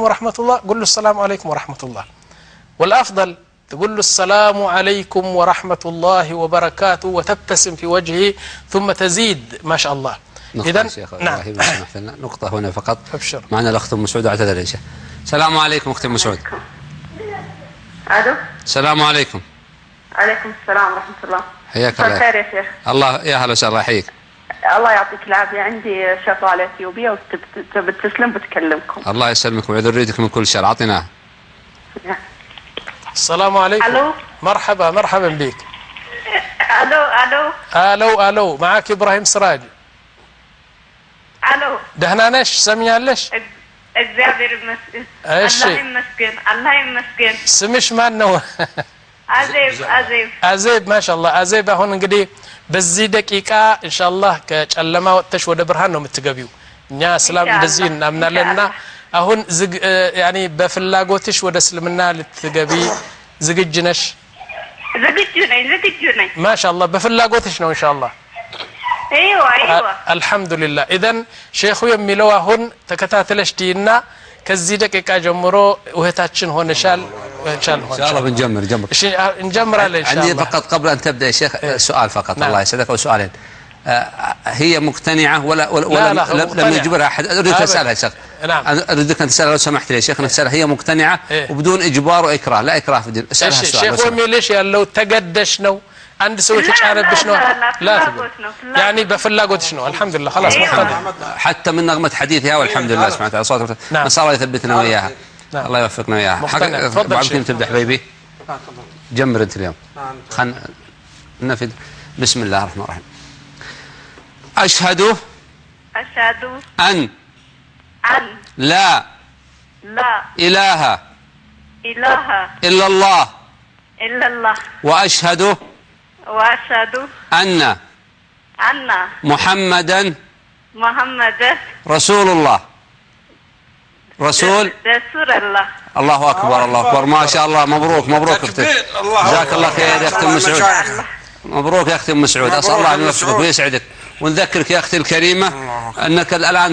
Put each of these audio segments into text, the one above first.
ورحمة الله قل له السلام عليكم ورحمة الله. والأفضل تقول له السلام عليكم ورحمة الله وبركاته وتبتسم في وجهه ثم تزيد ما شاء الله. إذن شيخ نعم. نقطة هنا فقط. أبشر. معنا الأخت أم سعود، أعتذر يا شيخ. السلام عليكم أخت أم سعود. ألو. السلام عليكم. عليكم السلام ورحمة الله. حياك الله. خير يا شيخ. الله يا هلا وسهلا، الله يحييك. الله يعطيك العافية. عندي شغالة اثيوبية وتبي تسلم بتكلمكم. الله يسلمك ويذريتك من كل شر، اعطيناها. السلام عليكم. الو. مرحبا، مرحبا بك. الو الو. الو الو، معك ابراهيم سراج. الو. ደህና ነሽ? ሰሚኛለሽ? እግዚአብሔር ይመስገን። እሺ። አላህ ይመስገን። አላህ ይመስገን። ስምሽ ማን ነው? አዜብ አዜብ። አዜብ፣ ማሻአላህ አዜብ። አሁን እንግዲህ በዚህ ደቂቃ ኢንሻአላህ ከጨለማ ወጥተሽ ወደ ብርሃን ነው የምትገቢው። እኛ እስላም እንደዚህ እናምናለንና አሁን ዝግ ያኒ በፍላጎትሽ ወደ እስልምና ልትገቢ ዝግጅ ነሽ? ዝግጁ ነኝ፣ ዝግጁ ነኝ። ማሻአላህ በፍላጎትሽ ነው ኢንሻአላህ። ايوه ايوه። አልሐምዱሊላህ። ኢዘን ሼኹ የሚለው አሁን ተከታትለሽ ዲና ከዚህ ደቂቃ ጀምሮ እህታችን ሆነሻል። ኢንሻአላህ ان شاء الله بنجمر جمر. እሺ እንጀምራለን عندي ኢንሻአላህ። فقط قبل ان تبدا يا شيخ سؤال فقط. نعم. الله يسعدك، او سؤالين. هي مقتنعة ولا ولا, لا، ولا لا، لم مقتنعة. يجبرها أحد؟ أريدك أبدا. تسألها يا شيخ. نعم. أريدك أن تسألها لو سمحت لي يا شيخ، نسألها هي مقتنعة إيه. وبدون إجبار وإكراه، لا إكراه في الدين. اسألها እሺ السؤال لو ሼኹ سمحت. የሚልሽ ያለው ተገደሽ ነው አንድ ሰው የተጫነብሽ ነው? لا، لا ፍላጎት ነው፣ ፍላጎት። ያኒ በፍላጎትሽ ነው። አልሐምዱሊላህ خلاص أيوة. مقتنع. حتى من نغمة حديثها والحمد لله سبحانه وتعالى صوت. نعم. نسأل الله يثبتنا وإياها. نعم. الله يوفقنا وإياها. مقتنع. تفضل بعد شيخ. كم تبدأ حبيبي؟ جمر أنت اليوم. خلنا نفذ. بسم الله الرحمن الرحيم. أشهد أشهد أن أن لا لا إله إله إلا الله إلا الله وأشهد وأشهد أن أن محمدا محمدا رسول الله، رسول رسول الله. الله أكبر، الله أكبر، ما شاء الله. مبروك مبروك أختي، تكبير. الله جزاك أكبر. الله خير يا أختي أم سعود. مشايخ. مبروك يا أختي أم سعود، أسأل مبروك الله أن أم يوفقك سعود. ويسعدك. ونذكرك يا أختي الكريمة الله. أنك الآن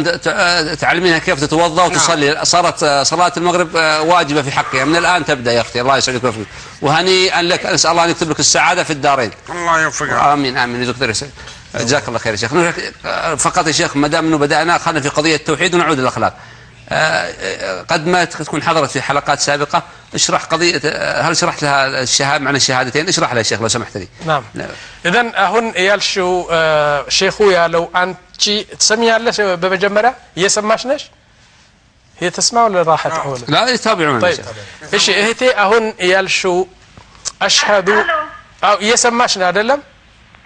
تعلمينها كيف تتوضأ وتصلي. صارت صلاة المغرب واجبة في حقها من الآن تبدأ يا أختي. الله يسعدك ويوفقك، وهنيئا لك، أسأل الله أن يكتب لك السعادة في الدارين. الله يوفقها. آمين آمين. جزاك الله خير. جزاك الله خير يا شيخ. نروح فقط يا شيخ، ما دام انه بدأنا خلينا في قضية التوحيد ونعود للأخلاق. قد ما تكون حضرت في حلقات سابقة، اشرح قضية، هل شرحت لها الشهادة معنى الشهادتين؟ اشرح لها يا شيخ لو سمحت لي. نعم. لا. ኢዘን አሁን ያልሽው ሼኹ ያለው አንቺ ትሰሚያለሽ? በመጀመሪያ እየሰማሽ ነሽ? هي تسمع ولا راحت أولا؟ لا يتابعون. طيب እሺ እህቴ አሁን ያልሽው أشهد ألو. አው እየሰማሽ ነው አይደለም?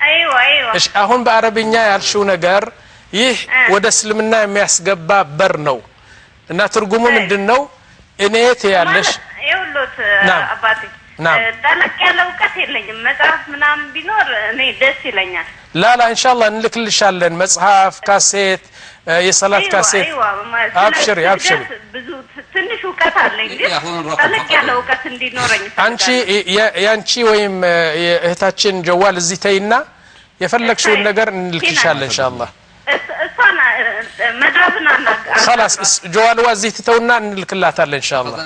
ايوه ايوه. እሺ አሁን በአረብኛ ያልሽው ነገር ይህ ወደ እስልምና የሚያስገባ በር ነው እና ትርጉሙ ምንድን ነው? እኔ ትያለሽ ማለት ይኸውልዎት نعم. አባቴ نعم. ጠለቅ ያለ እውቀት የለኝም። መጽሐፍ ምናምን ቢኖር እኔ ደስ ይለኛል። لا لا ኢንሻአላህ እንልክልሻለን መጽሐፍ፣ ካሴት፣ የሰላት ካሴት። ايوه አብሽሪ አብሽሪ። ብዙ ትንሽ እውቀት አለኝ ግን የአሁኑን ረቀም ጠለቅ ያለ እውቀት እንዲኖረኝ አንቺ እፈልጋለሁ። የአንቺ ወይም የእህታችን جوال እዚህ ተይና የፈለግሽውን ነገር እንልክልሻለን ኢንሻአላህ። እሷን መድረብን አናግራት። خلاص ጀዋልዋ እዚህ ትተውና እንልክላታለን ኢንሻአላህ።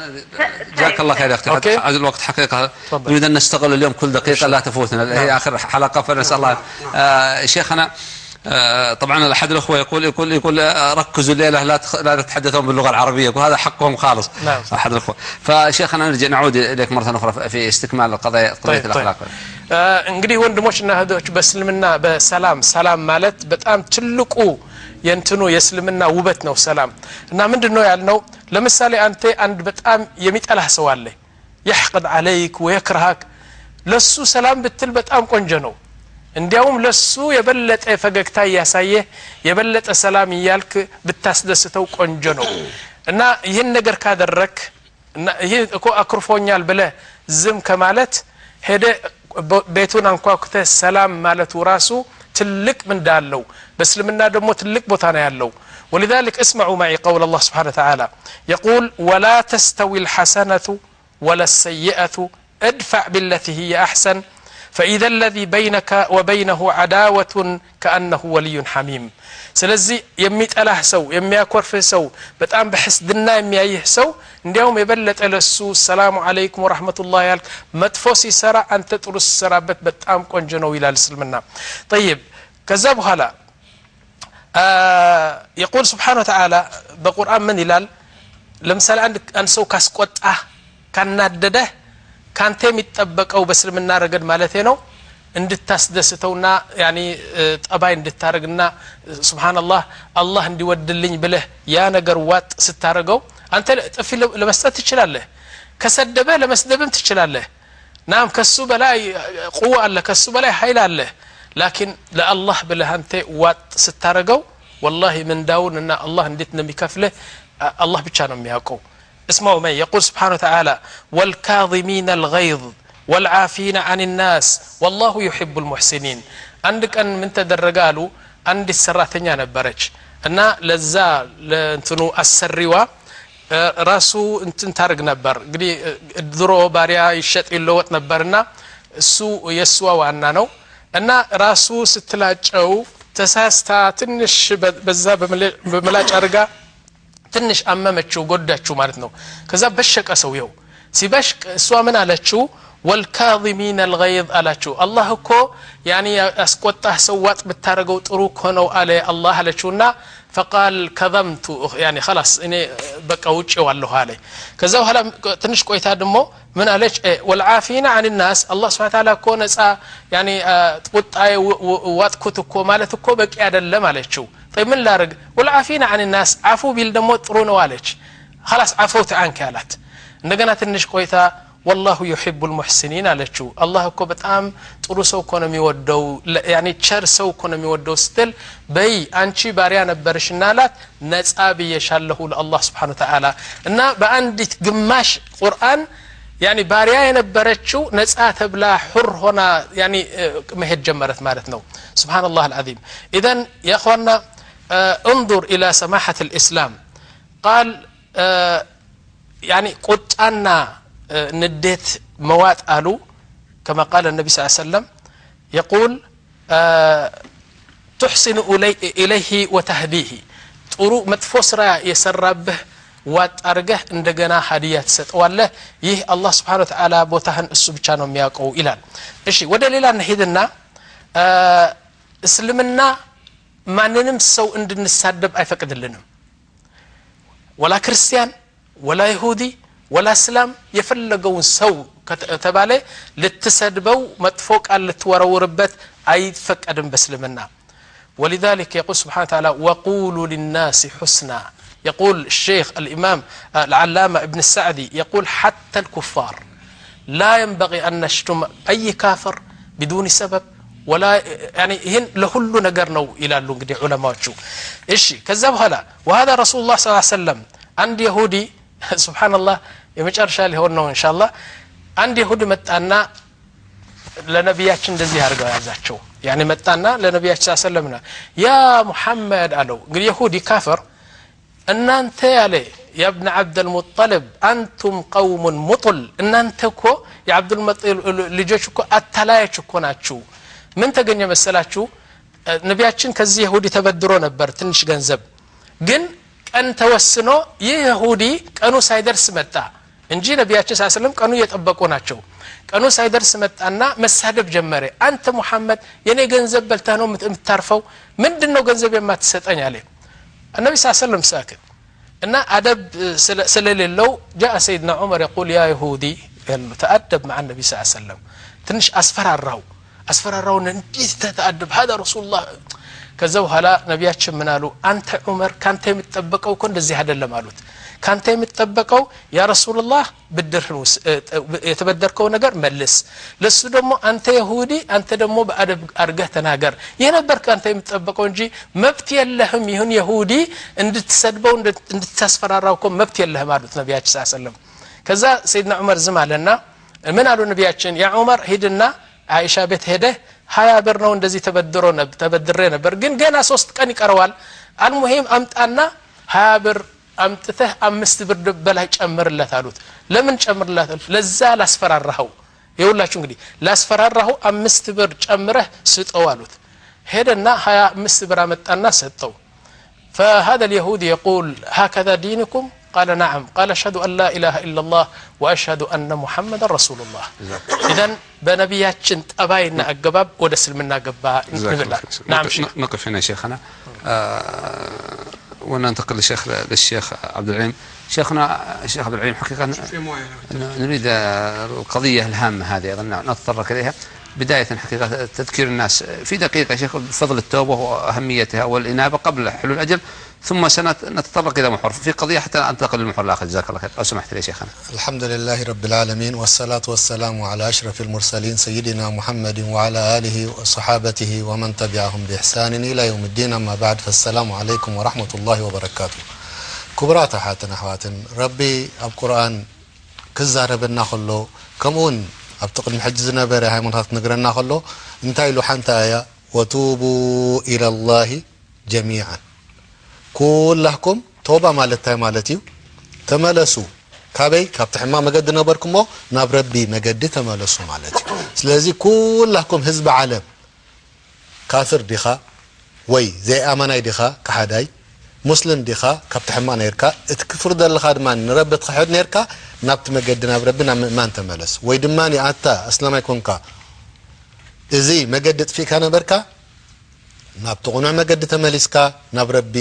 جزاك الله خير يا اختي. okay. حتى الوقت حقيقه تفضل. نريد ان نستغل اليوم كل دقيقه لا تفوتنا، هي اخر حلقه، فنسال الله. شيخنا، طبعا احد الاخوه يقول ركزوا الليله، لا تتحدثون باللغه العربيه، وهذا حقهم خالص. نعم. احد الاخوه. فشيخنا نرجع نعود اليك مره اخرى في استكمال القضيه، قضيه طيب، طيب. الاخلاق. እንግዲህ ወንድሞች እና እህቶች በእስልምና በሰላም ሰላም ማለት በጣም ትልቁ የእንትኑ የእስልምና ውበት ነው ሰላም። እና ምንድን ነው ያልነው? ለምሳሌ አንተ አንድ በጣም የሚጠላህ ሰው አለ፣ يحقد عليك ويكرهك፣ ለሱ ሰላም ብትል በጣም ቆንጆ ነው። እንዲያውም ለሱ የበለጠ ፈገግታ እያሳየህ የበለጠ ሰላም እያልክ ብታስደስተው ቆንጆ ነው። እና ይህን ነገር ካደረክ እና ይህ እኮ አኩርፎኛል ብለህ ዝም ከማለት ሄደ ቤቱን አንኳኩተህ ሰላም ማለቱ ራሱ ትልቅ ምንዳ አለው። በእስልምና ደግሞ ትልቅ ቦታ ነው ያለው። ولذلك اسمعوا معي قول الله سبحانه وتعالى يقول ولا تستوي الحسنة ولا السيئة ادفع بالتي هي أحسن فإذا الذي بينك وبينه عداوة كأنه ولي حميم። ስለዚህ የሚጠላህ ሰው፣ የሚያኮርፍህ ሰው፣ በጣም በሕስድና የሚያይህ ሰው እንዲያውም የበለጠ ለሱ ሰላሙ አለይኩም ወረሕመቱላህ ያልክ መጥፎ ሲሰራ አንተ ጥሩ ሲሰራበት በጣም ቆንጆ ነው ይላል እስልምና። ጠይብ፣ ከዛ በኋላ የቁል ስብሓን ወተዓላ በቁርአን ምን ይላል? ለምሳሌ አንድ ሰው ካስቆጣህ፣ ካናደደህ ካንተ የሚጠበቀው በእስልምና ረገድ ማለት ነው እንድታስደስተውና ያኒ ጠባይ እንድታረግና ሱብሃንአላህ አላህ እንዲወድልኝ ብለህ ያ ነገር ዋጥ ስታረገው አንተ ጥፊ ለመስጠት ትችላለህ፣ ከሰደበ ለመስደብም ትችላለህ። ናም፣ ከሱ በላይ ቁዋ አለ፣ ከሱ በላይ ኃይል አለ። ላኪን ለአላህ ብለህ አንተ ዋጥ ስታረገው ወላሂ ምንዳውን እና አላህ እንዴት እንደሚከፍልህ አላህ ብቻ ነው የሚያውቀው። اسمعوا ما يقول سبحانه وتعالى: والكاظمين الغيظ والعافين عن الناس والله يحب المحسنين። አንድ ቀን ምን ተደረገ አሉ፣ አንዲት ሰራተኛ ነበረች እና ለዛ ለእንትኑ አሰሪዋ ራሱ እንትን ታርግ ነበር። እንግዲህ ድሮ ባሪያ ይሸጥ ይለወጥ ነበርና እሱ የእሷ ዋና ነው እና ራሱ ስትላጨው ተሳስታ ትንሽ በዛ በምላጭ አድርጋ ትንሽ አመመችው፣ ጎዳችው ማለት ነው። ከዛ በሸቀ ሰውየው። ሲበሽቅ እሷ ምን አለችው? ወልካዚሚን አልገይዝ አላችው። አላህ እኮ ያኒ ያስቆጣህ ሰው ዋጥ ብታደረገው ጥሩ እኮ ነው አለ አላህ አለችውና ፈቃል ከዘምቱ ያኒ ኸላስ እኔ በቃ ውጭዋለሁ አለ። ከዛ በኋላ ትንሽ ቆይታ ደግሞ ምን አለች? ወልዓፊና አን ናስ፣ አላህ ስብሐ ተዓላ እኮ ነፃ ያኒ ቁጣዬ ዋጥኩት እኮ ማለት እኮ በቂ አይደለም አለችው። طيب ምን ላርግ? ወልዓፊና አን ናስ አፉ ቢል ደግሞ ጥሩ ነው አለች። خلاص عفوت عنك አላት። እንደገና ትንሽ ቆይታ والله يحب المحسنين አለችው። አላህ እኮ በጣም ጥሩ ሰው እኮ ነው የሚወደው፣ ያኔ ቸር ሰው እኮ ነው የሚወደው ስትል በይ አንቺ ባሪያ ነበርሽና አላት፣ ነጻ ብዬሻለሁ ለአላህ ስብሓን ወተዓላ። እና በአንዲት ግማሽ ቁርአን ያኒ ባሪያ የነበረችው ነጻ ተብላ ሑር ሆና ያኒ መሄድ ጀመረት ማለት ነው። ስብሓንላህ አልዓዚም። ኢዘን ያ እኽዋና انظر إلى سماحة الإسلام قال يعني ቁጣና ንዴት መዋጥ አሉ كما قال النبي صلى الله عليه وسلم يقول تحسن إليه وتهديه። ጥሩ መጥፎ ስራ የሰራብህ ዋጥ አርገህ እንደገና ሀዲያ ትሰጠዋለህ። ይህ አላህ ስብሓን ወተዓላ ቦታህን እሱ ብቻ ነው የሚያውቀው ይላል። እሺ፣ ወደ ሌላ እንሂድና እስልምና ማንንም ሰው እንድንሳደብ አይፈቅድልንም። ወላ ክርስቲያን ወላ ይሁዲ ወላ እስላም፣ የፈለገውን ሰው ከተባለ ልትሰድበው መጥፎ ቃል ልትወረውርበት አይፈቀድም በእስልምና። ولذلك يقول سبحانه وتعالى: وقولوا للناس حسنا። يقول الشيخ الإمام العلامة ابن السعدي يقول: حتى الكفار لا ينبغي أن نشتم أي كافر بدون سبب ولا يعني ይህን ለሁሉ ነገር ነው ይላሉ እንግዲህ ዑለማዎቹ። እሺ፣ ከዛ በኋላ وهذا رسول الله صلى الله عليه وسلم አንድ ይሁዲ፣ ሱብሓነላህ የመጨረሻ ሊሆን ነው ኢንሻአላህ፣ አንድ ይሁዲ መጣና ለነቢያችን እንደዚህ አድርገው ያዛቸው። ያኔ መጣና ለነቢያችን ሰለምና ያ ሙሐመድ አለው። እንግዲህ ይሁዲ ካፍር እናንተ ያለ يا ابن عبد المطلب أنتم قوم مطل፣ እናንተ እኮ የዓብዱልሙጠሊብ ልጆች እኮ አታላዮች እኮ ናችሁ። ምን ተገኘ መሰላችሁ? ነቢያችን ከዚህ ይሁዲ ተበድሮ ነበር ትንሽ ገንዘብ። ግን ቀን ተወስኖ ይህ ይሁዲ ቀኑ ሳይደርስ መጣ እንጂ ነቢያችን ስ ስለም ቀኑ እየጠበቁ ናቸው። ቀኑ ሳይደርስ መጣና መሳደብ ጀመረ። አንተ ሙሐመድ የኔ ገንዘብ በልተህ ነው የምታርፈው፣ ምንድን ነው ገንዘብ የማትሰጠኝ አለ። النبي صلى الله عليه وسلم ساكت እና አደብ ስለሌለው جاء سيدنا عمر يقول: يا يهودي تأدب مع النبي صلى الله عليه وسلم። ትንሽ አስፈራራው። አስፈራራውን እንዴት تتأدب، هذا رسول الله። ከዛ በኋላ ነቢያችን ምን አሉ? አንተ ዑመር ካንተ የሚጠበቀው እኮ እንደዚህ አይደለም አሉት። ካንተ የሚጠበቀው يا رسول الله ብድርህን የተበደርከው ነገር መልስ፣ ለሱ ደግሞ አንተ ይሁዲ አንተ ደግሞ በአደብ አድርገህ ተናገር። ይህ ነበር ካንተ የሚጠበቀው እንጂ መብት የለህም፣ ይሁን ይሁዲ እንድትሰድበው እንድታስፈራራው እኮ መብት የለህም አሉት ነቢያችን ስ ሰለም። ከዛ ሰይድና ዑመር ዝም አለና ምን አሉ ነቢያችን? ያ ዑመር ሂድና አይሻ ቤት ሄደህ 20 ብር ነው እንደዚህ ተበድሮ ተበድሬ ነበር፣ ግን ገና 3 ቀን ይቀረዋል። المهم አምጣና 20 ብር አምጥተህ 5 ብር በላይ ጨምርለት አሉት። ለምን ጨምርለት? ለዛ ላስፈራራኸው። የውላችሁ እንግዲህ ላስፈራራሁ 5 ብር ጨምረህ ስጠው አሉት። ሄደና 25 ብር አመጣና ሰጠው። فهذا اليهودي يقول هكذا دينكم؟ قال نعم. قال أشهد أن لا إله إلا الله وأشهد أن محمد رسول الله. إذن بنبياتشن طباينا أقباب ودسلمنا قبا نبلا. نعم شيخ. نقف هنا شيخنا وننتقل للشيخ عبد العليم. شيخنا الشيخ عبد العليم، حقيقة نريد القضية الهامة هذه أيضا نتطرق إليها. بداية حقيقة تذكير الناس في دقيقة يا شيخ بفضل التوبة وأهميتها والإنابة قبل حلول الأجل، ثم سنتطرق إلى محور في قضية حتى أنتقل للمحور الآخر. جزاك الله خير. لو سمحت لي يا شيخنا. الحمد لله رب العالمين، والصلاة والسلام على أشرف المرسلين سيدنا محمد وعلى آله وصحابته ومن تبعهم بإحسان إلى يوم الدين. أما بعد، فالسلام عليكم ورحمة الله وبركاته. كبرات حاتن أحواتن ربي القرآن كزاربنا خلو كمون ኣብቲ ቅድሚ ሕጂ ዝነበረ ሃይማኖታት ንግረና ከሎ እንታይ ኢሉ ሓንቲ ኣያ وتوبوا إلى الله جميعا ኩላህኩም ቶባ ማለት እንታይ ማለት እዩ? ተመለሱ። ካበይ? ካብቲ ሕማቅ መገዲ ነበርኩሞ ናብ ረቢ መገዲ ተመለሱ ማለት እዩ። ስለዚ ኩላህኩም ህዝቢ ዓለም ካፍር ዲኻ ወይ ዘይኣማናይ ዲኻ ካሓዳይ ሙስሊም ዲኻ ካብቲ ሕማቅ ነርካ እቲ ክፍር ዘለኻ ድማ ንረቢ ትኽሕድ ነርካ ናብቲ መገዲ ናብ ረቢ ናብ ምእማን ተመለስ። ወይ ድማ ኣታ እስላማይ ኮንካ እዚ መገዲ ጥፊእካ ነበርካ ናብቲ ቁኑዕ መገዲ ተመሊስካ ናብ ረቢ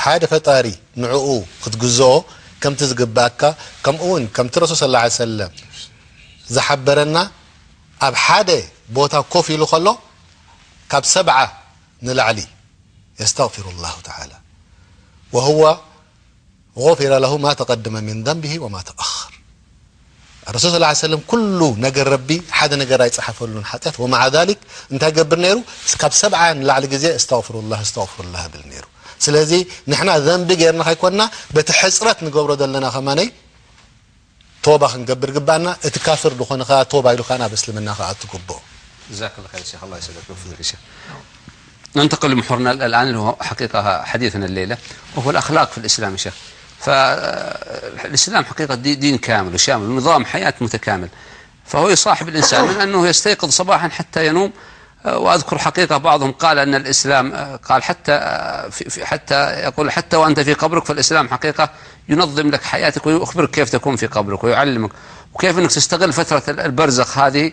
ሓደ ፈጣሪ ንዕኡ ክትግዝኦ ከምቲ ዝግባእካ ከምኡውን ከምቲ ረሱል صلى الله عليه وسلم ዝሓበረና ኣብ ሓደ ቦታ ኮፍ ኢሉ ከሎ ካብ 7 ንላዕሊ يستغفر الله تعالى وهو غفر له ما تقدم من ذنبه وما تأخر. الرسول صلى الله عليه وسلم كله نجر ربي حدا نجر يصحف لهم حتى ومع ذلك انت جبر نيرو كاب 7 لعل جزء استغفر الله استغفر الله بالنيرو. سلازي نحنا ذنب غيرنا خيكونا بتحسرت نجبر دلنا خماني توبه نجبر جبانا اتكافر دخون خا توبه يلو خانا بسلمنا خا تكبو. جزاك الله خير شيخ، الله يسعدك ويوفقك يا شيخ. ننتقل لمحورنا الآن اللي هو حقيقة حديثنا الليلة، وهو الأخلاق في الإسلام يا شيخ. فالإسلام حقيقة دين كامل وشامل ونظام حياة متكامل، فهو يصاحب الإنسان من أنه يستيقظ صباحا حتى ينوم. وأذكر حقيقة بعضهم قال أن الإسلام قال حتى يقول حتى وأنت في قبرك، فالإسلام حقيقة ينظم لك حياتك ويخبرك كيف تكون في قبرك ويعلمك وكيف أنك تستغل فترة البرزخ هذه،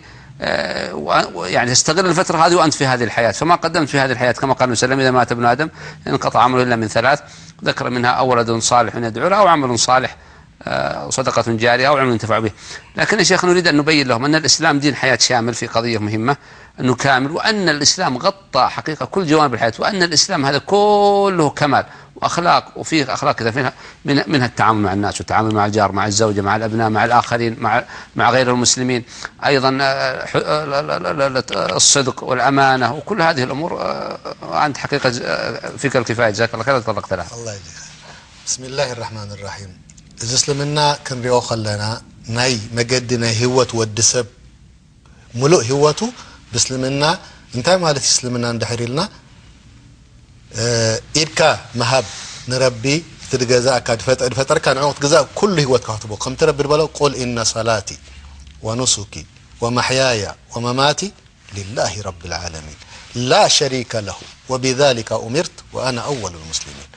يعني تستغل الفترة هذه وأنت في هذه الحياة. فما قدمت في هذه الحياة كما قال النبي صلى الله عليه وسلم إذا مات ابن آدم انقطع عمله إلا من 3، ذكر منها أو ولد صالح يدعو له أو عمل صالح صدقة جارية أو عمل ينتفع به. لكن يا شيخ نريد أن نبين لهم أن الإسلام دين حياة شامل في قضية مهمة، أنه كامل، وأن الإسلام غطى حقيقة كل جوانب الحياة، وأن الإسلام هذا كله كمال وأخلاق، وفيه أخلاق كثيرة منها التعامل مع الناس والتعامل مع الجار مع الزوجة مع الأبناء مع الآخرين مع غير المسلمين، أيضا الصدق والأمانة وكل هذه الأمور. أنت حقيقة فيك الكفاية، جزاك الله خير تطرقت لها. الله يجزيك. بسم الله الرحمن الرحيم. إذا اسلمنا ክንሪኦ ከለና ናይ መገዲ ናይ ህይወት ወዲ ሰብ ሙሉእ ህይወቱ ብእስልምና እንታይ ማለት እስልምና እንድሕር ኢልና ኢድካ መሃብ ንረቢ ትድገዛእካ ድፈጠርካ ንዕኡ ክትግዛእ ኩሉ ህይወትካ ክትቦ ከምቲ ረቢ ድበሎ قل إن صلاتي ونسكي ومحياي ومماتي لله رب العالمين لا شريك له وبذلك أمرت وأنا أول المسلمين.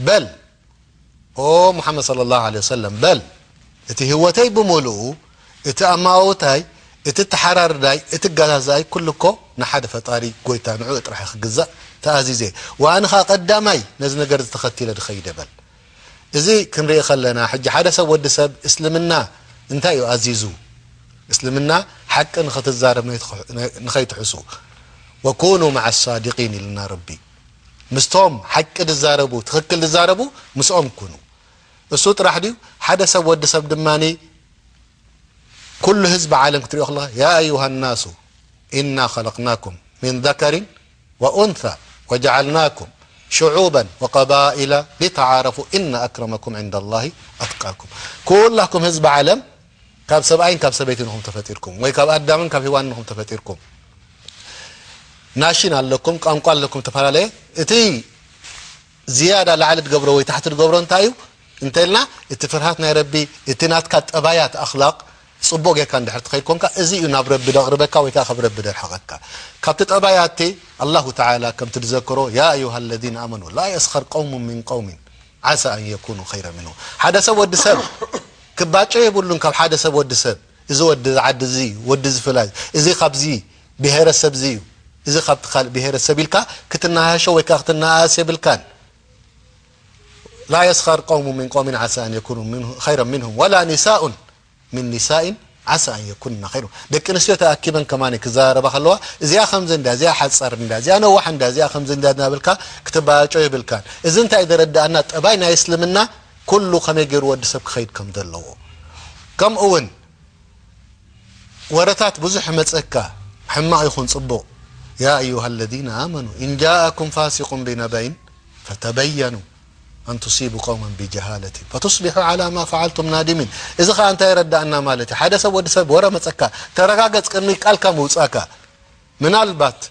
بل أو محمد صلى الله عليه وسلم بل እቲ ህይወተይ ብምሉኡ እቲ ኣማውታይ እቲ ተሓራርዳይ እቲ ጋዛዛይ ኩሉ እኮ ንሓደ ፈጣሪ ጎይታ ንዕኡ ጥራሕ ክግዛእ ተኣዚዘ ወኣነ ኸ ቀዳማይ ነዚ ነገር ዝተኸቲለ ድኸይደ በል። እዚ ክንርኢ ከለና ሕጂ ሓደ ሰብ ወዲ ሰብ እስልምና እንታይ እዩ ኣዚዙ? እስልምና ሓቂ ንኽትዛረብ ንኸይትሕሱ ወኩኑ مع الصادقين ኢልና ረቢ ምስቶም ሓቂ ድዛረቡ ትኽክል ድዛረቡ ምስኦም ኩኑ። እሱ ጥራሕ ድዩ ሓደ ሰብ ወዲ ሰብ ድማኒ كل ህዝቢ ዓለም ክትሪኦ ከለኻ يا أيها الناس إنا خلقناكم من ذكر وأنثى وجعلناكم شعوبا وقبائل لتعارفوا إن أكرمكم عند الله أتقاكم. كلكم ህዝቢ ዓለም ካብ ሰብኣይን ካብ ሰበይትን ኢኹም ተፈጢርኩም ወይ ካብ ኣዳምን ካብ ሔዋንን ኢኹም ተፈጢርኩም። nation ኣለኩም ቋንቋ ኣለኩም ተፈላለየ እቲ ዝያዳ ላዕሊ ትገብሮ ወይ ታሕቲ ትገብሮ እንታይ እዩ እንተኢልና እቲ ፍርሃት ናይ ረቢ እቲ ናትካ ጠባያት ኣኽላቅ ጽቡቕ ጌርካ እንድሕር ትኸይድ ኮንካ እዚ እዩ ናብ ረቢ ደቕርበካ ወይ ከዓ ካብ ረቢ ደርሓቐካ ካብቲ ጠባያቲ الله تعالى ከምቲ ትዘክሮ يا أيها الذين آمنوا لا يسخر قوم من قوم عسى أن يكونوا خيرا منهم ሓደ ሰብ ወዲ ሰብ ክባጨ የብሉን ካብ ሓደ ሰብ ወዲ ሰብ እዚ ወዲ ዓዲ እዚ ወዲ ዝፍላይ እዚ ካብዚ ብሄረሰብ እዚ እዩ እዚ ካብቲ ካልእ ብሄረሰብ ኢልካ ክትናሃሾ ወይ ከዓ ክትናኣስ የብልካን لا يسخر قوم من قوم عسى أن يكونوا منه خيرا منهم ولا نساء من نساء عسى أن يكون خيرا دك نسيو تأكيبا كمان كزاربا خلوها إذا خمس دا إذا حصر دا إذا نوح دا إذا خمس دا نابلكا كتبا شوي بالكان إذا أنت إذا رد أن تباينا يسلمنا كله خمي غير ود سب خير كم دلو كم أون ورثات بزح متسكا حما يخون صبو يا أيها الذين آمنوا إن جاءكم فاسق بنبأ فتبينوا أن تصيبوا قوما بجهالة فتصبحوا على ما فعلتم نادمين إذا خا أنت يرد أن مالتي حدث ود سب ورا متسكا ترغاغص قني قالك موصاكا من البات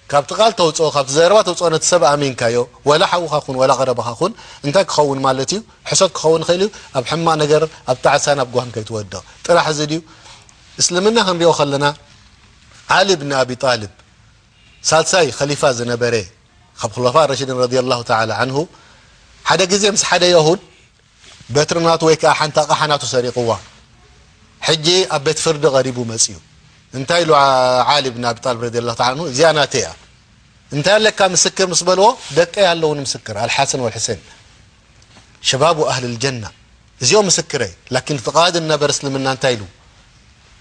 كابت قال توصو خاب زيروا توصو نتسب امين كايو ولا حوخا خون ولا غربخا خون انت كخون مالتي حسد كخون خيلي اب حما نجر اب تعسان اب غوان كيتودا طرح زديو اسلمنا خنريو خلنا علي بن ابي طالب سالساي خليفه زنبره خب خلفاء الراشدين رضي الله تعالى عنه حدا جزء مس حدا يهود بترنات ويكا حنتا قحناتو سريقوا حجي ابيت فرد غريب ومسيو انتي له علي بن ابي طالب رضي الله تعالى عنه زياناتيا انت لك مسكر مسبلو دقه ያለውን مسكر الحسن والحسين شباب اهل الجنه زيو مسكري لكن فقاد النبر اسلمنا انت يلو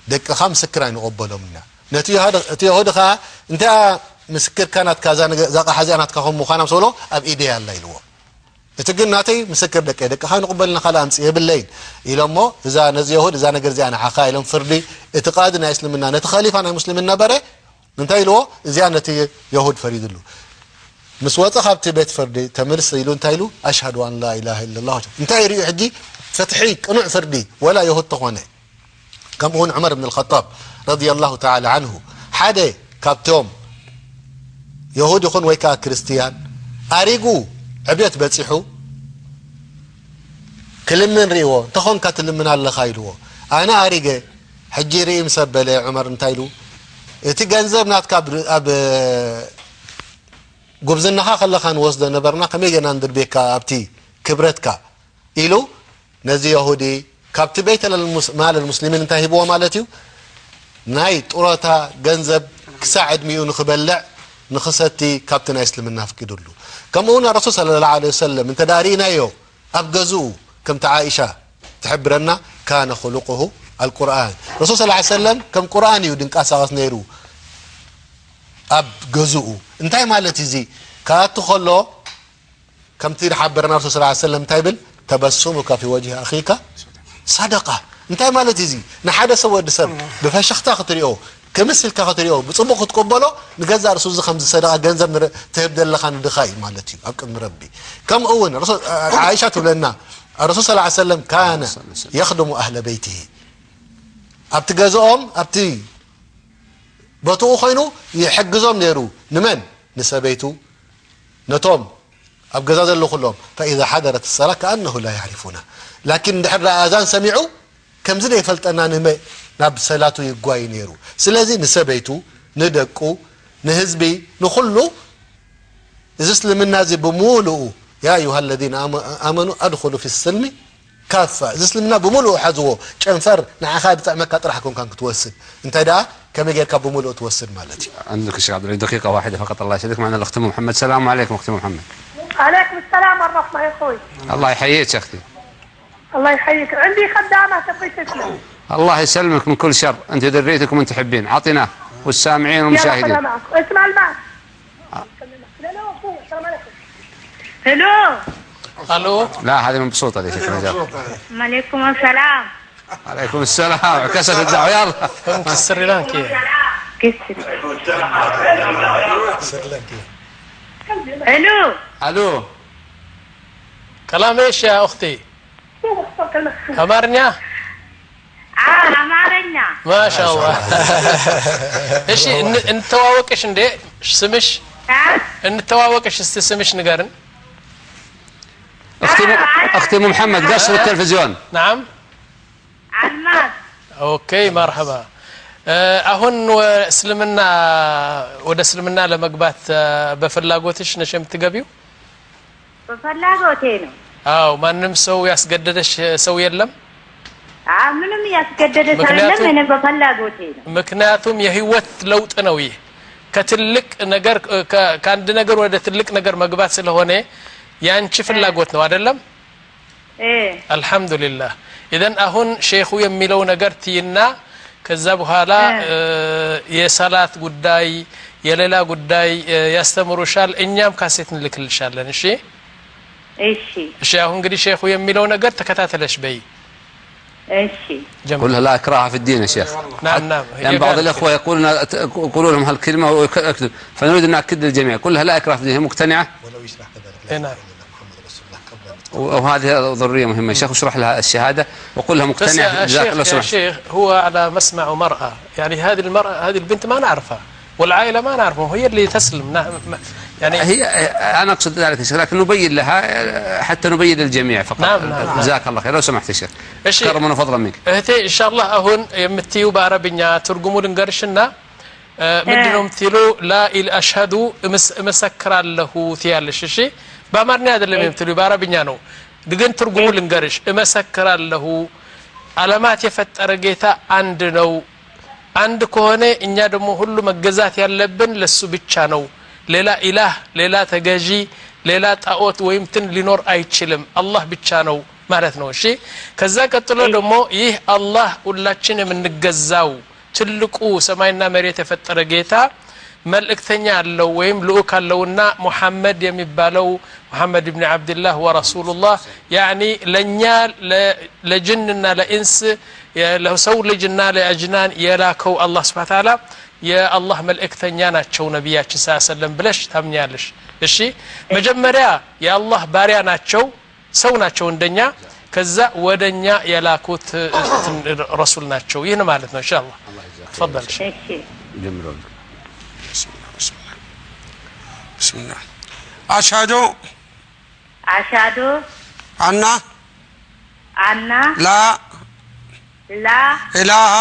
دقه خم مسكر አይቀበሉምና ነቲ هذا እቲ يهود خا انت مسكر كانت كذا زاق حزانات كهم مخانم سولو اب ايدي ያለ ይልዎ እቲ ግን ናተይ ምስክር ደቀ ደቀ ኻን قبلنا خلا امጽ የብለይን ኢሎሞ እዛ ነዚ ይሁድ እዛ ነገር እዚኣ ንሓኻ ኢሎም ፍርዲ እቲ ቃዲ ናይ እስልምና ነቲ ኸሊፋ ናይ ሙስሊምና በረ እንታይ ኢልዎ እዚኣ ነቲ ይሁድ ፈሪድሉ ምስ ወፀ ካብቲ ቤት ፍርዲ ተምልስ ኢሉ እንታይ ኢሉ أشهد أن لا إله إلا الله እንታይ ይሪኡ ሕጂ ፍትሒ ቅኑዕ ፍርዲ ወላ ይሁድ ተኾነ ከምኡውን ዑመር ብን الخطاب رضي الله تعالى عنه ሓደ ካብቶም يهود ይኹን ወይ ከዓ ክርስቲያን ኣሪጉ عبيت بتصيحو كلمن ريو تخون كتلمن الله خايلو انا اريجه حجي ري مسبله عمر انتايلو እቲ ገንዘብ ናትካ ኣብ ጉብዝናኻ ከለኻ ንወስዶ ነበርና ከመይ ገና ንድርቤካ ኣብቲ ክብረትካ ኢሉ ነዚ ይሁዲ ካብቲ ቤት ማል المسلمين እንታይ ሂብዎ ማለት እዩ ናይ ጡረታ ገንዘብ ክሳዕ ዕድሚኡ ንኽበልዕ ንኽሰቲ ካብቲ ናይ እስልምና ፍቂዱሉ ከምኡውን ረሱል صلى الله عليه وسلم እንተ ዳሪናዮ ኣብ ገዝኡ ከምቲ ዓኢሻ ትሕብረና ካነ خلقه القرآن رسول صلى الله عليه وسلم كم قرآن እዩ ድንቃሳቐስ ነይሩ ኣብ ገዝኡ እንታይ ማለት እዚ ካቱ ከሎ ከምቲ ሓበረና ረሱል صلى الله عليه وسلم እንታይ ብል تبسمك في وجه أخيك صدقة እንታይ ማለት እዚ ንሓደ ሰብ ወዲ ሰብ ብፈሽኽታ ክትሪኦ كمثل كخطريو بصبق تقبله نجزا رسول زي خمس صدقه ገንዘብ ትህብ ዘለኻ ንድኻይ ማለት እዩ ኣብ ቅድሚ ረቢ ከም እውን ረሱል عائشة ትብለና الرسول صلى الله عليه وسلم كان يخدم أهل بيته ኣብቲ ገዝኦም ኣብቲ ቦትኡ ኮይኑ ይሕግዞም ነይሩ ንመን ንሰበይቱ ነቶም ኣብ ገዛ ዘሎ ኩሎም فإذا حضرت الصلاة كأنه لا يعرفونه لكن ድሕር ኣዛን ሰሚዑ ከምዚ ዘይፈልጠና ንመ ናብ ሰላቱ ይጓይ ነይሩ ስለዚ ንሰበይቱ ንደቁ ንህዝቢ ንኩሉ እዚ እስልምና እዚ ብምሉኡ يا أيها الذين آمنوا أدخلوا في السلم كافة እዚ እስልምና ብምሉኡ ሓዝዎ ጨንፈር ንዓኻ ብጥዕመካ ጥራሕ ኮንካ ክትወስድ እንታይ ደኣ ከመይ ጌርካ ብምሉኡ ትወስድ ማለት እዩ عندك الشيخ عبد العزيز دقيقة واحدة فقط الله يسعدك معنا الأخت محمد السلام عليكم أخت محمد عليكم السلام ورحمة يا أخوي الله يحييك يا أختي الله يحييك عندي خدامة تبغي تسلم الله يسلمك من كل شر أنت ذريتك ومن تحبين عطيناه والسامعين والمشاهدين يلا معك اسمع المعك لا لا أخوي السلام عليكم الو الو لا هذه مبسوطة دي شكلها عليكم السلام عليكم السلام عكست الدعوة يلا في سريلانكي سريلانكي الو الو كلام ايش يا اختي؟ أمرنا؟ أمرنا ما شاء الله ايش እንተዋወቅሽ እንዴ ስምሽ እንተዋወቅሽ እስቲ ስምሽ ንገርን اختي ام محمد قصر التلفزيون نعم الماس okay مرحبا። አሁን እስልምና ወደ እስልምና ለመግባት በፍላጎትሽ ነሽ የምትገቢው? በፍላጎቴ ነው። አዎ ማንም ሰው ያስገደደሽ ሰው የለም? ምንም ያስገደደ ሰው የለም። እኔ በፍላጎቴ ነው። ምክንያቱም የህይወት ለውጥ ነው ይህ። ከትልቅ ነገር ከአንድ ነገር ወደ ትልቅ ነገር መግባት ስለሆነ ያንቺ ፍላጎት ነው አይደለም? አልহামዱሊላህ። ኢዘን አሁን ሼኹ የሚለው ነገር ትይና ከዛ በኋላ የሰላት ጉዳይ የሌላ ጉዳይ ያስተምሩሻል። እኛም ካሴት እንልክልሻለን። እሺ እሺ እሺ። አሁን እንግዲህ ሼኹ የሚለው ነገር ተከታተለሽ በይ። እሺ። قل لا إكراه في الدين يا شيخ. نعم نعم. لأن بعض الإخوة يقولون يقولون لهم هالكلمة ويكتب، فنريد أن نأكد للجميع كلها لا إكراه في الدين. هي مقتنعة؟ ولو يشرح كذلك. نعم. وهذه ضرورية مهمة يا شيخ. اشرح لها الشهادة وقل لها مقتنعة. جزاك الله خير. يا شيخ هو على مسمع مرأة، يعني هذه المرأة هذه البنت ما نعرفها والعائلة ما نعرفهم، هي اللي تسلم. يعني هي أنا أقصد ذلك يا شيخ، لكن نبين لها حتى نبين للجميع فقط. نعم نعم. جزاك الله خير. لو سمحت يا شيخ كرما وفضلا منك. እህቴ ኢንሻአላህ አሁን የምትዩ በአረብኛ ትርጉሙ ልንገርሽና ምንድነው የምትሉ? ላ ኢል አሽሀዱ እመሰክራለሁ ትያለሽ። እሺ በአማርኛ አይደለም የምትሉ በአረብኛ ነው፣ ግን ትርጉሙ ልንገርሽ። እመሰክራለሁ ዓለማት የፈጠረ ጌታ አንድ ነው። አንድ ከሆነ እኛ ደግሞ ሁሉ መገዛት ያለብን ለሱ ብቻ ነው። ሌላ ኢላህ፣ ሌላ ተገዢ፣ ሌላ ጣዖት ወይም ትን ሊኖር አይችልም። አላህ ብቻ ነው ማለት ነው። እሺ ከዛ ቀጥሎ ደግሞ ይህ አላህ ሁላችን የምንገዛው ትልቁ ሰማይና መሬት የፈጠረ ጌታ መልእክተኛ አለው ወይም ልኡክ አለውና ሙሐመድ የሚባለው ሙሐመድ ኢብኑ አብዱላህ ወረሱሉላህ ያኒ ለኛ ለጅንና ለኢንስ ለሰው ልጅና ለአጅናን የላከው አላህ Subhanahu Ta'ala የአላህ መልእክተኛ ናቸው ነብያችን ሰለላሁ ዐለይሂ ወሰለም ብለሽ ታምኛለሽ። እሺ መጀመሪያ የአላህ ባሪያ ናቸው፣ ሰው ናቸው እንደኛ። ከዛ ወደኛ የላኩት ረሱል ናቸው። ይህን ማለት ነው። ኢንሻአላህ تفضل። እሺ بسم الله. أشهد أشهد أن أن لا لا إله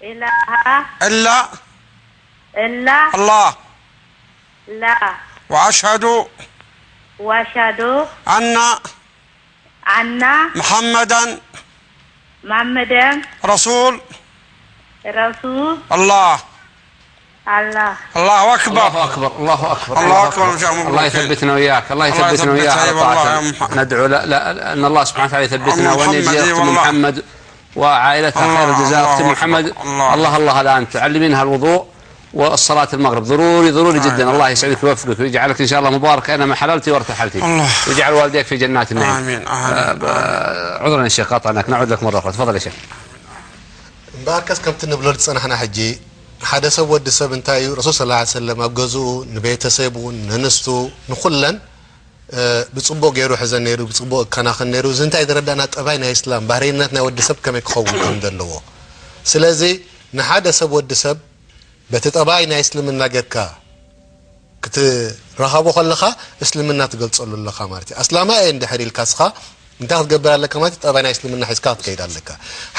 إله إلا إلا الله لا وأشهد وأشهد أن أن محمدا محمدا رسول رسول الله. الله الله أكبر. الله أكبر. الله أكبر. الله أكبر. الله يثبتنا وياك. الله يثبتنا وياك على طاعته. ندعو لا أن الله سبحانه وتعالى يثبتنا وأن يجزي أخت محمد وعائلتها خير الجزاء. أخت محمد الله الله الآن تعلمينها الوضوء والصلاة المغرب ضروري ضروري جدا. الله يسعدك ويوفقك ويجعلك إن شاء الله مبارك أينما حللتي وارتحلتي. ويجعل والديك في جنات النعيم. آمين آمين. عذرا يا شيخ قاطعناك، نعود لك مرة أخرى. تفضل يا شيخ. باركس كم تنبلو تصنحنا حجي ሓደ ሰብ ወዲ ሰብ እንታይ እዩ ረሱል ሰለላሁ ዐለይሂ ወሰለም ኣብ ገዝኡ ንቤተሰቡ ንንስቱ ንኹለን ብጽቡቅ ገይሩ ሕዘን ነይሩ፣ ብጽቡቅ ከናኸን ነይሩ። እዚ እንታይ ዝረዳእና ጠባይ ናይ እስላም ባህርይነት ናይ ወዲ ሰብ ከመይ ክኸውን ከም ዘለዎ። ስለዚ ንሓደ ሰብ ወዲ ሰብ በቲ ጠባይ ናይ እስልምና ጌርካ ክትረኸቦ ከለኻ እስልምና ትገልጸሉ ኣለኻ ማለት እዩ። ኣስላማይ እየ እንድሕር ኢልካ ስኻ እንታይ ክትገብር ኣለካ ማለት ጠባይ ናይ እስልምና ሒዝካ ክትከይድ ኣለካ።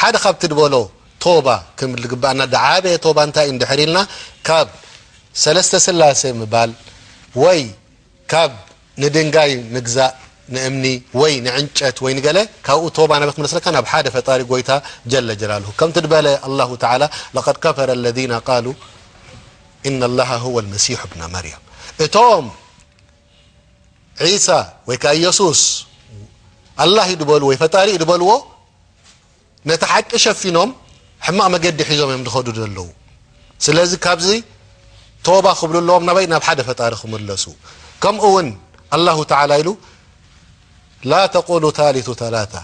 ሓደ ካብቲ ድበሎ توبة كم اللي قبعنا دعابة توبة أنت إن دحريلنا كاب سلسة سلاسة مبال وي كاب ندنجاي مجزاء نأمني وي نعنشت وي نقله كاو توبة أنا بتمنى سلك أنا بحادة في طارق ويتها جل جلاله كم تدبله الله تعالى لقد كفر الذين قالوا إن الله هو المسيح ابن مريم. اتوم عيسى ويكا يسوس الله يدبلو ويفتاري يدبلو نتحق شفينهم حما ما قد حيزهم يوم دخلوا دلو. سلازي كابزي توبة خبلوا لهم نبينا بحدا فتارخهم اللسو كم أون الله تعالى يلو لا تقولوا ثالث ثلاثة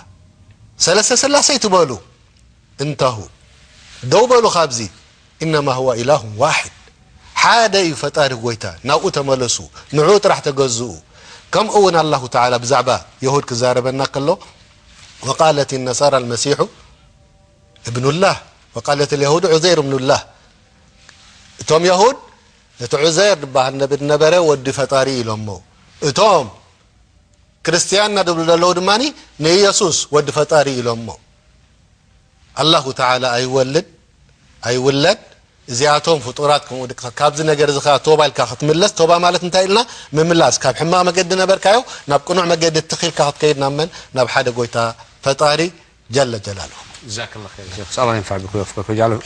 سلسة سلاسة تبالو انتهوا دوبلو خابزي إنما هو إله واحد حدا يفتارخ ويتا ناو تملسو نعوت راح تجزؤوا كم أون الله تعالى بزعبا يهود كزاربنا قالوا وقالت النصارى المسيح ابن الله وقالت اليهود عزير ابن الله. توم يهود عزير بحال النبي النبره ودي فطاري لامو توم ክርስቲያን ናደብሉ ደለው ድማኒ ንኢየሱስ ወዲ ፈጣሪ ኢሎሞ الله تعالى ኣይወልድ ኣይውለድ እዚኣቶም ፍጡራት ከምኡ ደቂ ካብዚ ነገር እዚ ኸ ቶባ ኢልካ ክትምለስ ቶባ ማለት እንታይ ኢልና ምምላስ ካብ ሕማቕ መገዲ ነበርካዮ ናብ ቅኑዕ መገዲ ትኺልካ ክትከይድ ናብ መን ናብ ሓደ ጎይታ ፈጣሪ جل جلاله. جزاك الله خير شيخ، اسال الله ينفع بك ويوفقك ويجعله.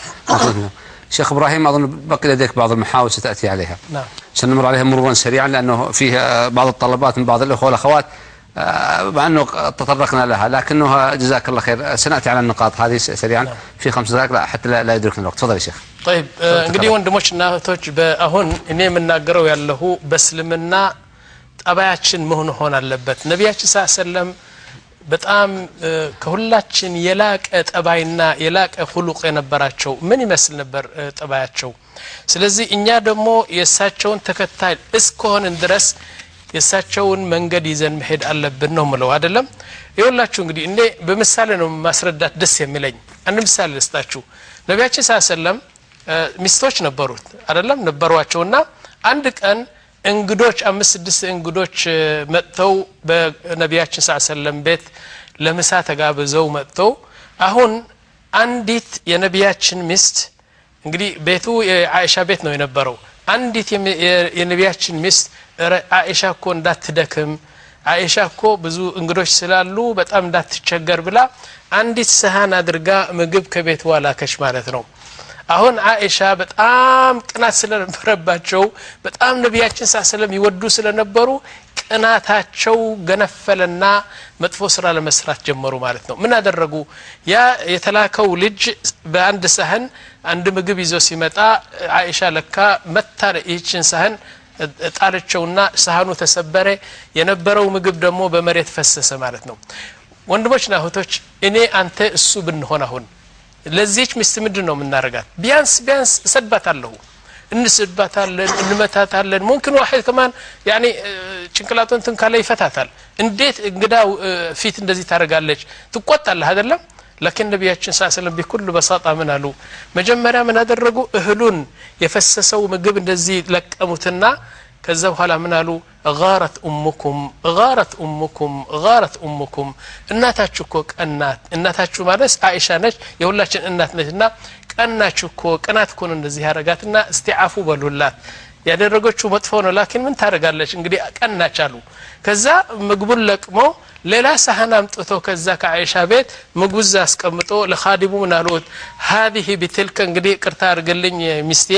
شيخ ابراهيم اظن بقي لديك بعض المحاور ستاتي عليها. نعم. سنمر عليها مرورا سريعا لانه فيها بعض الطلبات من بعض الاخوه والاخوات، مع انه تطرقنا لها لكنه جزاك الله خير سناتي على النقاط هذه سريعا. نعم. في 5 دقائق لا حتى لا يدركنا الوقت. تفضل يا شيخ. طيب እንግዲህ ወንድሞችና እህቶች በአሁን እኔ የምናገረው ያለሁ በእስልምና ጠባያችን መሆን ሆን አለበት። ነቢያችን صلى الله عليه وسلم በጣም ከሁላችን የላቀ ጠባይና የላቀ خلق የነበራቸው ምን ይመስል ነበር ጠባያቸው። ስለዚህ እኛ ደግሞ የእሳቸውን ተከታይ እስከሆንን ድረስ የእሳቸውን መንገድ ይዘን መሄድ አለብን ነው ምለው አይደለም። ይኸውላችሁ እንግዲህ እኔ በምሳሌ ነው ማስረዳት ደስ የሚለኝ። አንድ ምሳሌ ልስጣችሁ። ነቢያችን صلى الله عليه وسلم ሚስቶች ነበሩት አይደለም ነበሯቸውና አንድ ቀን እንግዶች 5-6 እንግዶች መጥተው በነቢያችን صلى الله عليه وسلم ቤት ለምሳ ተጋብዘው መጥተው አሁን አንዲት የነቢያችን ሚስት እንግዲህ ቤቱ የአይሻ ቤት ነው የነበረው። አንዲት የነቢያችን ሚስት አይሻ እኮ እንዳትደክም አይሻ እኮ ብዙ እንግዶች ስላሉ በጣም እንዳትቸገር ብላ አንዲት ሰሃን አድርጋ ምግብ ከቤቷ ላከች ማለት ነው። አሁን አይሻ በጣም ቅናት ስለነበረባቸው በጣም ነቢያችን صلى الله عليه وسلم ይወዱ ስለነበሩ ቅናታቸው ገነፈለና መጥፎ ስራ ለመስራት ጀመሩ ማለት ነው። ምን አደረጉ? ያ የተላከው ልጅ በአንድ ሰሃን አንድ ምግብ ይዞ ሲመጣ አይሻ ለካ መታ ይህችን ሰሃን ጣለችውና ሰሃኑ ተሰበረ። የነበረው ምግብ ደግሞ በመሬት ፈሰሰ ማለት ነው። ወንድሞችና እህቶች እኔ አንተ እሱ ብንሆን አሁን ለዚህች ሚስት ምንድነው የምናረጋት? ቢያንስ ቢያንስ እሰድባታለሁ፣ እንስድባታለን፣ እንመታታለን። ممكن واحد كمان يعني ጭንቅላቱን እንትን ካለ ይፈታታል። እንዴት እንግዳ ፊት እንደዚህ ታደርጋለች? ትቆጣለህ አይደለም? لكن ነቢያችን صلى الله عليه وسلم بكل بساطة ምን አሉ? መጀመሪያ ምን አደረጉ? እህሉን የፈሰሰው ምግብ እንደዚህ ለቀሙትና ከዛ በኋላ ምን አሉ? غارت أمكم غارت أمكم غارت أمكم እናታችሁ እኮ ቀናት። እናታችሁ ማለት አይሻ ነች፣ የሁላችን እናት ነችና ቀናችሁ እኮ ቅናት እኮ ነው እንደዚህ ያረጋትና እስቲ አፉ በሉላት። ያደረገችው መጥፎ ነው፣ ላኪን ምን ታደርጋለች እንግዲህ ቀናች አሉ። ከዛ ምግቡን ለቅሞ ሌላ ሳህን አምጥቶ ከዛ ከአይሻ ቤት ምግቡ እዛ አስቀምጦ ለኻዲሙ ምን አሉት? هذه بتلك እንግዲህ ይቅርታ አድርግልኝ ሚስቴ፣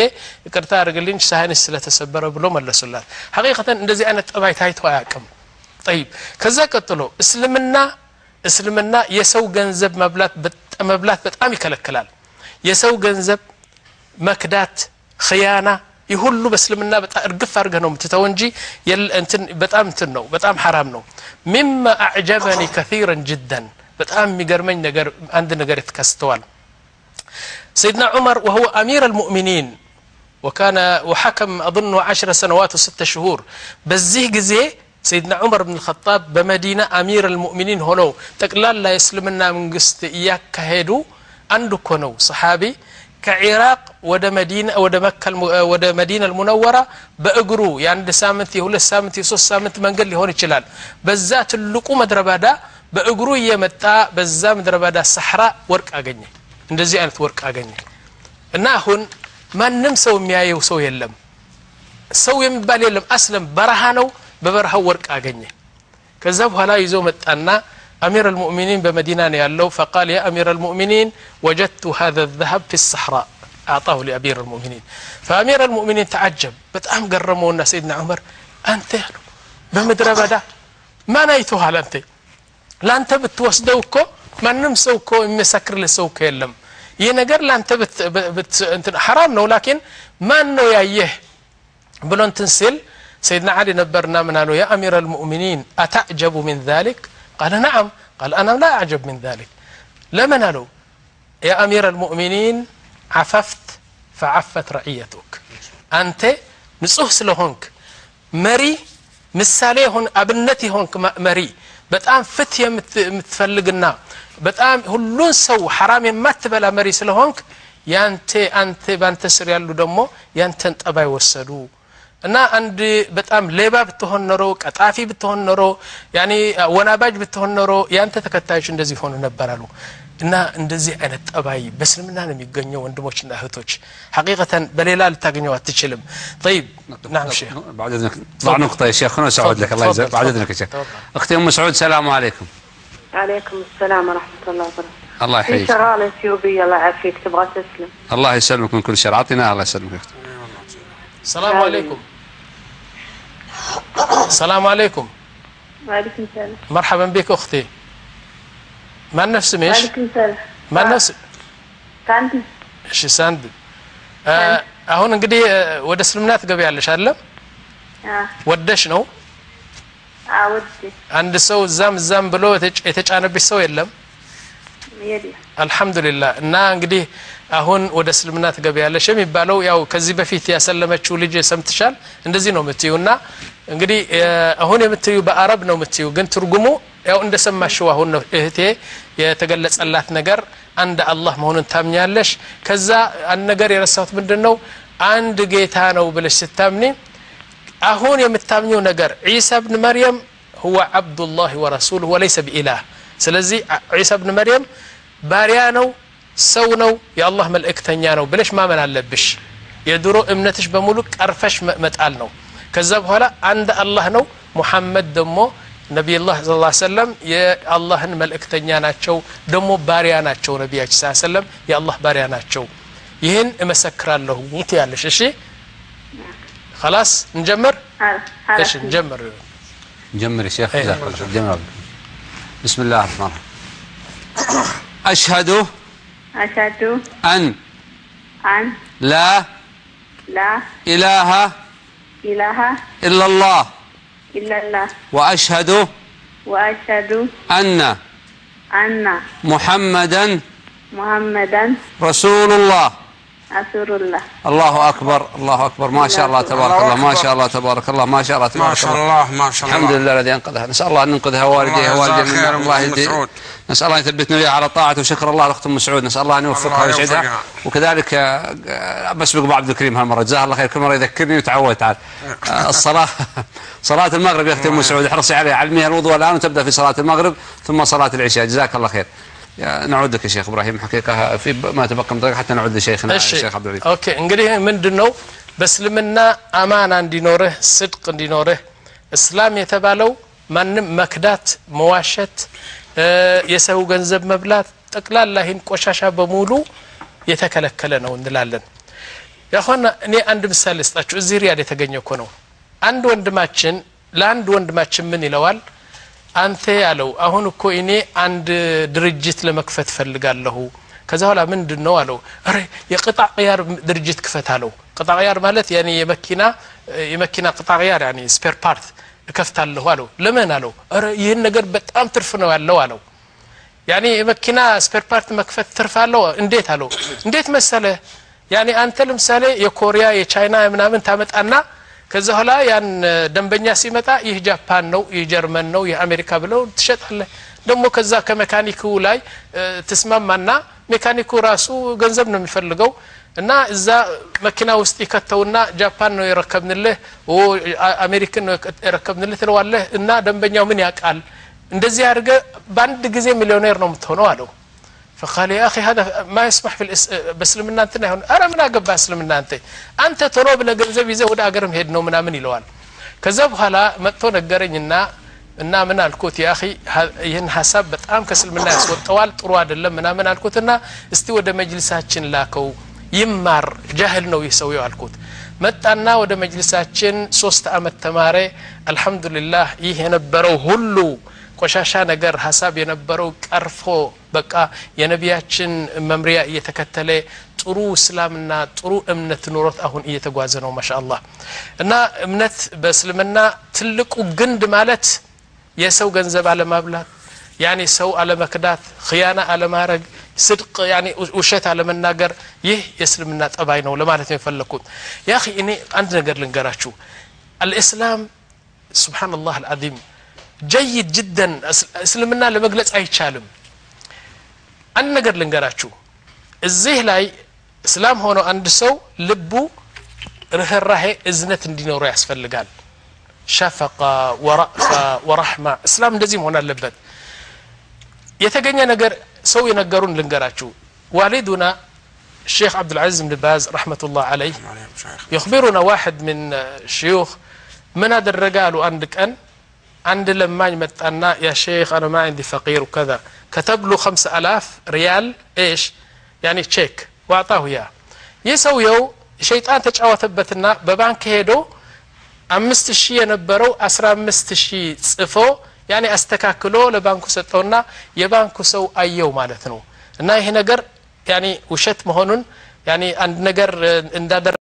ይቅርታ አድርግልኝ ሳህንሽ ስለተሰበረ ብሎ መለሱላት። ሐቂቀተን እንደዚህ አይነት ጠባይ ታይቶ አያውቅም። طيب ከዛ ቀጥሎ እስልምና የሰው ገንዘብ መብላት በጣም ይከለክላል። የሰው ገንዘብ መክዳት፣ خيانة ይህ ሁሉ በእስልምና በጣም እርግፍ አድርገህ ነው የምትተው እንጂ እንትን በጣም እንትን ነው፣ በጣም ሐራም ነው። مما أعجبني كثيرا جدا በጣም የሚገርመኝ ነገር አንድ ነገር ተከስተዋል። سيدنا عمر وهو أمير المؤمنين وكان وحكم أظن 10 سنوات و6 شهور በዚህ ጊዜ سيدنا عمر بن الخطاب በመዲና أمير المؤمنين ሆነው ጠቅላላ የእስልምና መንግስት እያካሄዱ አንድ እኮ ነው ሰሓቢ ከኢራቅ ወደ መዲና ወደ መካ ወደ መዲና المنورة በእግሩ የአንድ ሳምንት የሁለት ሳምንት የሶስት ሳምንት መንገድ ሊሆን ይችላል። በዛ ትልቁ ምድረ በዳ በእግሩ እየመጣ በዛ ምድረ በዳ ሰሐራ ወርቅ አገኘ። እንደዚህ አይነት ወርቅ አገኘ እና አሁን ማንም ሰው የሚያየው ሰው የለም፣ ሰው የሚባል የለም፣ አስለም በረሃ ነው። በበረሃው ወርቅ አገኘ። ከዛ በኋላ ይዞ መጣና أمير المؤمنين بمدينة يالله فقال يا أمير المؤمنين وجدت هذا الذهب في الصحراء أعطاه لأمير المؤمنين. فأمير المؤمنين تعجب بتأم قرمونا سيدنا عمر أنت بمدربة ما نايتوها لأنت لا أنت بتوسدوكو ما نمسوكو يمسكر لسوكو يلم ينقر لا أنت بت حرام نو لكن ما نو يايه بلون تنسل سيدنا علي نبرنا من قالوا يا أمير المؤمنين أتعجب من ذلك؟ قال نعم. قال أنا لا أعجب من ذلك. لمن قالوا يا أمير المؤمنين عففت فعفت رعيتك أنت نصوص لهونك مري ምሳሌ ሆን አብነት ይሆንክ መሪ በጣም ፍትህ የምትፈልግና በጣም ሁሉን ሰው ሐራም የማትበላ መሪ ስለሆንክ ያንተ አንተ ባንተ ስር ያሉ ደግሞ ያንተን ጠባይ ወሰዱ እና አንድ በጣም ሌባ ብትሆን ኖሮ ቀጣፊ ብትሆን ኖሮ ያኒ ወናባጅ ብትሆን ኖሮ ያንተ ተከታዮች እንደዚህ ሆኑ ነበር አሉ። እና እንደዚህ አይነት ጠባይ በእስልምና ነው የሚገኘው ወንድሞችና እህቶች حقيقة በሌላ ልታገኘው አትችልም طيب نعم شيخ بعد اذنك ضع نقطة يا شيخ انا سأعود لك الله يجزاك بعد اذنك يا شيخ اختي ام سعود السلام عليكم عليكم السلام ورحمة الله وبركاته الله يحييك شغالة اثيوبية الله يعافيك تبغى تسلم الله يسلمك من كل شر اعطيناها الله يسلمك يا اختي السلام عليكم السلام عليكم وعليكم السلام مرحبا بك اختي ما نفس مش وعليكم السلام ما نفس ሳንዲ እሺ ሳንዲ አሁን እንግዲህ ወደ እስልምና ትገቢያለሽ አይደለም? ወደሽ ነው? አዎ ወድጄ። አንድ ሰው እዛም እዛም ብሎ የተጫነብሽ ሰው የለም? የለም። አልহামዱሊላህ። እና እንግዲህ አሁን ወደ እስልምና ትገቢያለሽ የሚባለው ያው ከዚህ በፊት ያሰለመችው ልጅ ሰምተሻል እንደዚህ ነው የምትዩና እንግዲህ አሁን የምትዩ በአረብ ነው የምትዩ ግን ትርጉሙ ያው እንደሰማሽው አሁን ነው እህቴ የተገለጸላት ነገር አንድ አላህ መሆኑን ታምኛለሽ። ከዛ አንድ ነገር የረሳሁት ምንድነው አንድ ጌታ ነው ብለሽ ስታምኒ አሁን የምታምኚው ነገር ዒሳ ኢብኑ መርየም هو عبد الله ورسوله وليس بإله። ስለዚህ ዒሳ ኢብኑ መርየም ባሪያ ነው ሰው ነው የአላህ መልእክተኛ ነው ብለሽ ማመን አለብሽ። የድሮ እምነትሽ በሙሉ ቀርፈሽ መጣል ነው። ከዛ በኋላ አንድ አላህ ነው ሙሐመድ ደግሞ ነብዩላህ ሰለላሁ ዐለይሂ ወሰለም የአላህን መልእክተኛ ናቸው ደግሞ ባሪያ ናቸው። ነብያችን ሰለላሁ ዐለይሂ ወሰለም የአላህ ባሪያ ናቸው። ይሄን እመሰክራለሁ ትያለሽ። እሺ خلاص نجمر؟ ايش نجمر؟ نجمر يا شيخ. جمر. بسم الله الرحمن الرحيم. أشهد أن لا إله إلا الله وأشهد أن محمدا رسول الله. الله أكبر الله أكبر. ما شاء الله تبارك الله ما شاء الله تبارك الله ما شاء الله تبارك الله ما شاء الله. الحمد لله الذي أنقذها. نسأل الله أن ننقذها والديها والديها الله يهدي. نسأل الله أن يثبتنا وياها على طاعته وشكر الله لأخت أم سعود. نسأل الله أن يوفقها ويسعدها. وكذلك بسبق أبو عبد الكريم هالمرة جزاه الله خير كل مرة يذكرني وتعودت على الصلاة. صلاة المغرب يا أختي أم سعود احرصي عليها علميها الوضوء الآن وتبدأ في صلاة المغرب ثم صلاة العشاء. جزاك الله خير. نعود لك يا شيخ ابراهيم حقيقه في ما تبقى من دقيقه حتى نعود لشيخنا الشيخ عبد العزيز. okay እንግዲህ ምንድነው በእስልምና አማና እንዲኖርህ صدق እንዲኖርህ እስላም የተባለው ማንም መክዳት መዋሸት የሰው ገንዘብ መብላት ጠቅላላ ይህን ቆሻሻ በሙሉ የተከለከለ ነው እንላለን። ያሆነ እኔ አንድ ምሳሌ ልስጣችሁ። እዚህ ሪያድ የተገኘ እኮ ነው። አንድ ወንድማችን ለአንድ ወንድማችን ምን ይለዋል? አንተ ያለው አሁን እኮ እኔ አንድ ድርጅት ለመክፈት ፈልጋለሁ። ከዛ ኋላ ምንድነው አለው። አረ የቅጣ ቅያር ድርጅት ክፈት አለው። ቅጣ ቅያር ማለት ያኔ የመኪና ቅጣ ቅያር ያኔ spare part እከፍታለሁ አለው። ለምን አለው። አረ ይሄን ነገር በጣም ትርፍ ነው ያለው አለው። ያኔ የመኪና spare part መክፈት ትርፍ አለው እንዴት አለው። እንዴት መሰለ ያኔ አንተ ለምሳሌ የኮሪያ የቻይና ምናምን ታመጣና ከዛ ኋላ ያን ደንበኛ ሲመጣ ይህ ጃፓን ነው ይህ ጀርመን ነው ይህ አሜሪካ ብለው ትሸጣለህ። ደግሞ ከዛ ከሜካኒኩ ላይ ተስማማና ሜካኒኩ ራሱ ገንዘብ ነው የሚፈልገው እና እዛ መኪና ውስጥ ይከተውና ጃፓን ነው የረከብንልህ አሜሪካን ነው የረከብንልህ ትለዋለህ። እና ደንበኛው ምን ያውቃል? እንደዚህ አድርገህ በአንድ ጊዜ ሚሊዮኔር ነው የምትሆነው አለው። فقال يا أخي هذا ما يسمح في በእስልምና እንትን አይሆን። አረ ምን አገባ እስልምና አንተ ቶሎ ብለህ ገንዘብ ይዘህ ወደ አገርም ሄድ ነው ምናምን ይለዋል። ከዛ በኋላ መጥቶ ነገረኝና እና ምን አልኩት يا أخي ይሄን ሐሳብ በጣም ከእስልምና ያስወጣዋል ጥሩ አይደለም ምናምን አልኩትና እስቲ ወደ መጅልሳችን ላከው ይማር ጃህል ነው ይህ ሰውየው አልኩት። መጣና ወደ መጅልሳችን 3 አመት ተማረ። አልহামዱሊላህ ይህ የነበረው ሁሉ ቆሻሻ ነገር ሐሳብ የነበረው ቀርፎ በቃ የነቢያችን መምሪያ እየተከተለ ጥሩ እስላምና ጥሩ እምነት ኑሮት አሁን እየተጓዘ ነው ማሻአላህ። እና እምነት በእስልምና ትልቁ ግንድ ማለት የሰው ገንዘብ አለማብላት ያኔ ሰው አለመክዳት ኺያና አለማረግ صدق ያኔ ውሸት አለመናገር ይህ የእስልምና ጠባይ ነው ለማለት ነው የፈለኩት። ያ አኺ እኔ አንድ ነገር ልንገራችሁ። الاسلام سبحان الله العظيم جيد جدا እስልምና ለመግለጽ አይቻልም። አንድ ነገር ልንገራችሁ። እዚህ ላይ እስላም ሆኖ አንድ ሰው ልቡ ርህራሄ እዝነት እንዲኖረው ያስፈልጋል። ሸፈቃ ወራፋ ወራህማ እስላም እንደዚህ መሆን አለበት። የተገኘ ነገር ሰው የነገሩን ልንገራችሁ። والدنا الشيخ عبد العزيز بن باز رحمة الله عليه يخبرنا واحد من الشيوخ ምን አደረገ አሉ። አንድ ቀን አንድ ለማኝ መጣና يا شيخ أنا ما عندي فقير وكذا كتب له 5000 ريال ايش يعني تشيك واعطاه اياه። ይህ ሰውየው ሸይጣን ተጫወተበትና በባንክ ሄዶ 5000 የነበረው 15000 ጽፎ ያኔ አስተካክሎ ለባንኩ ሰጠውና የባንኩ ሰው አየው ማለት ነው። እና ይሄ ነገር ያኔ ውሸት መሆኑን ያኔ አንድ ነገር እንዳደረ